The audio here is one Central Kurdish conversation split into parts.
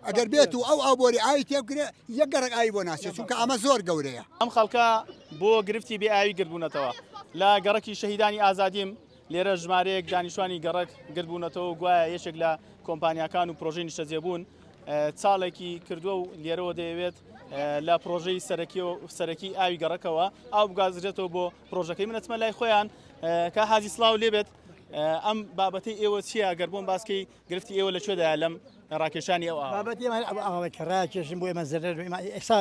ئەگەر بێت و ئەو ئاو بۆری ئاوی تێبگرێ یەک گەڕەک ئاوی بۆ ناچێت چونکە ئەمە زۆر گەورەیە. ئەم خەڵکە بۆ گرفتی بێ ئاوی گردبوونەتەوە لە گەڕەکی شەهیدانی ئازادیم، لێرە ژمارەیەک دانیشتوانی گەڕەک گردبوونەتەوە و گوایە یەکێک لە کۆمپانیاکان و پرۆژەی نیشتەجێبوون چاڵێکی کردووە و لێرەوە دەیەوێت لە پرۆژەی سەرەکی ئاوی گەڕەکەوە ئاو بگازرێتەوە بۆ پرۆژەکەی من ئەچمە لای خۆیان کا حاجی سڵاو لێبێت ئەم بابەتەی ئێوە چییە گەر بۆم باسکەی گرفتی ئێوە لە کوێدایە لەم ڕاکێشانی ئەو ئاوە؟ بابەتی ئێمە ئەو ئاوەی کە ڕاکێشن بۆ ئێمە زەرەر ئێمە ئێستا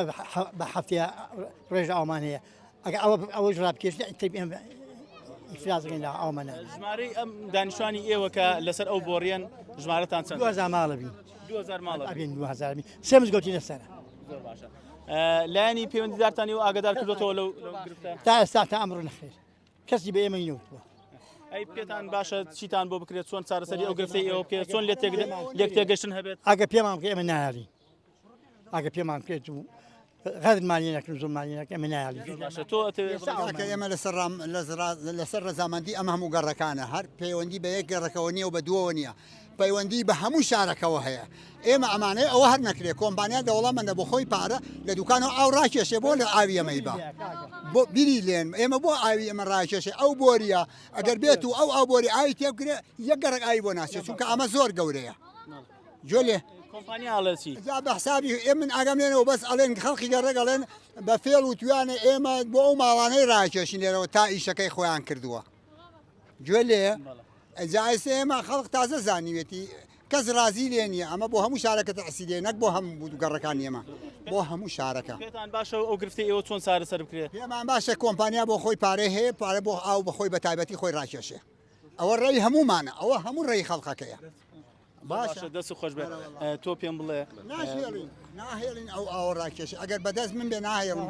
بە هەفتەیە ڕێژە ئاومان هەیە ئەگەر ئەوە ئەوەش ڕابکێشن ئیتر ئێمە ئیفلاس دەکەین لە ئاومان نابێت. ژمارەی ئەم دانیشتوانی ئێوە کە لەسەر ئەو بۆڕیەن ژمارەتان چەندە؟ 2000 ماڵە بین. 2000 ماڵە بین. 2000 بین. سێ مزگەوتی لەسەرە. زۆر باشە. لایەنی پەیوەندیدارتان ئێوە ئاگادار کردوێتەوە لەو گرفتە؟ تا ئێستا تا ئەمڕۆ نەخێر. کەسی بە ئێمەی نەوتووە. ئەی پێتان باشە چیتان بۆ بکرێت چۆن چارەسەری ئەو گرفتەی ئێوە بکرێت چۆن لێ لێک تێگەشتن هەبێت؟ ئەگە پێمان بکە ئێمە نایاڵین ئەگە پێمان بکرێت و غەرمانی نەکەن زۆرمانی نەکەن ئێمە نایاڵین. باشە تۆ ئەتەوێ کاکە ئێمە لەسەر ڕام لەسەر ڕەزامەندی ئەم هەموو گەڕەکانە هەر پەیوەندی بە یەک گەڕەکەوە نییە و بە دووەوە نییە پەیوەندی بە هەموو شارەکەوە هەیە ئێمە ئەمانەیە ئەوە هەر نەکرێ کۆمپانیا دەوڵەمەندە بۆ خۆی پارە لە دوکانەوە ئاو ڕاکێشێ بۆ لە ئاوی ئەمەی بە بۆ بیری لێن ئێمە بۆ ئاوی ئەمە ڕاکێشێ ئەو بۆریە ئەگەر بێت و ئەو ئاو بۆری ئاوی تێبگرێ یەک گەڕک ئاوی بۆ ناچێت چونکە ئەمە زۆر گەورەیە گوێ لێ کۆمپانیا ئەڵێ چی؟ جا بە حسابی ئێ من ئاگام لێنەوە بەس ئەڵێن خەڵکی گەڕەک ئەڵێن بە فێڵ و تویانە ئێمە بۆ ئەو ماڵانەی ڕاکێشین لێرەوە تا ئیشەکەی خۆیان کردووە گوێ لێ ئەجا ئێستا ئێمە خەڵک تازە زانیوێتی کەس ڕازی لێ نییە ئەمە بۆ هەموو شارەکە تەعسی لێ نەک بۆ هەموو گەڕەکانی ئێمە بۆ هەموو شارەکە. پێتان باشە ئەو گرفتەی ئێوە چۆن چارەسەر بکرێت؟ پێمان باشە کۆمپانیا بۆ خۆی پارەی هەیە پارە بۆ ئاو بەخۆی بە تایبەتی خۆی ڕاکێشێ ئەوە ڕێی هەموومانە ئەوە هەموو ڕێی خەڵکەکەیە. باشە دەست خۆش بێت تۆ پێم بڵێ ناهێڵین ناهێڵین ئەو ئاوە ڕاکێشی ئەگەر بەدەست من بێ ناهێڵم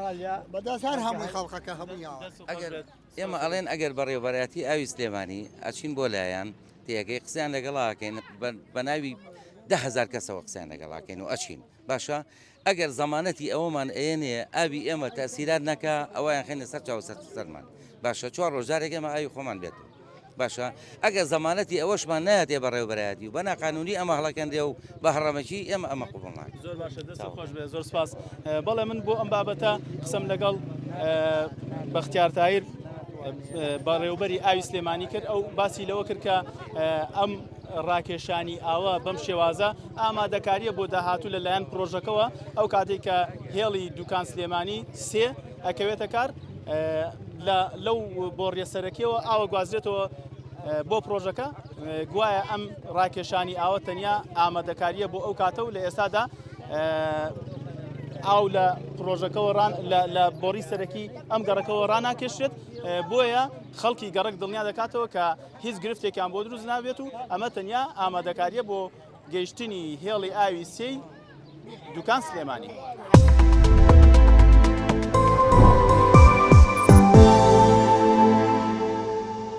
بەدەست هەر هەمووی خەڵکەکە هەمووی ئەگەر ئێمە ئەڵێن ئەگەر بەڕێوەبەرایەتی ئاوی سلێمانی ئەچین بۆ لایان تێگەی قسەیان لەگەڵاکەین بە ناوی دههزار کەسەوە قسەیان لەگەڵاکەین و ئەچین باشە ئەگەر زەمانەتی ئەوەمان ئەیەنێ ئاوی ئێمە تەسیرات نەکا ئەویان خێنە سەر چاو سەر سەرمان باشە چوار ڕۆژارێک ئێمە ئاوی خۆمان بێت باشە ئەگەر زەمانەتی ئەوەشمان نایەتێ بەڕێوەبەرایەتی و بە ناقانونی ئەمە هەڵەکەندرێ و بە هەڕەمەکی ئێمە ئەمە قبوڵ ناکەین. زۆر باشە دەستت خۆش بێت زۆر سپاس. بەڵێ من بۆ ئەم بابەتە قسەم لەگەڵ بەختیار تاهیر بەڕێوبەری ئاوی سلێمانی کرد ئەو باسی لەوە کرد کە ئەم ڕاکێشانی ئاوە بەم شێوازە ئامادەکاریە بۆ داهاتوو لەلایەن پرۆژەکەوە ئەو کاتێک کە هێڵی دوکان سلێمانی سێ ئەکەوێتە کار لە لەو بۆڕیە سەرەکیەوە ئاوە گوازرێتەوە بۆ پرۆژەکە گوایە ئەم ڕاکێشانی ئاوە تەنیا ئامادەکاریە بۆ ئەو کاتە و لە ئێستادا ئاو لە پرۆژەکەوە ڕان لە بۆڕی سەرەکی ئەم گەڕەکەوە ڕناکێشرێت بۆیە خەڵکی گەڕک دڵنیا دەکاتەوە کە هیچ گرفتێکیان بۆ دروست نابێت و ئەمە تەنیا ئامادەکاریە بۆ گەیشتنی هێڵی ئاوی سێی دوکان سلێمانی.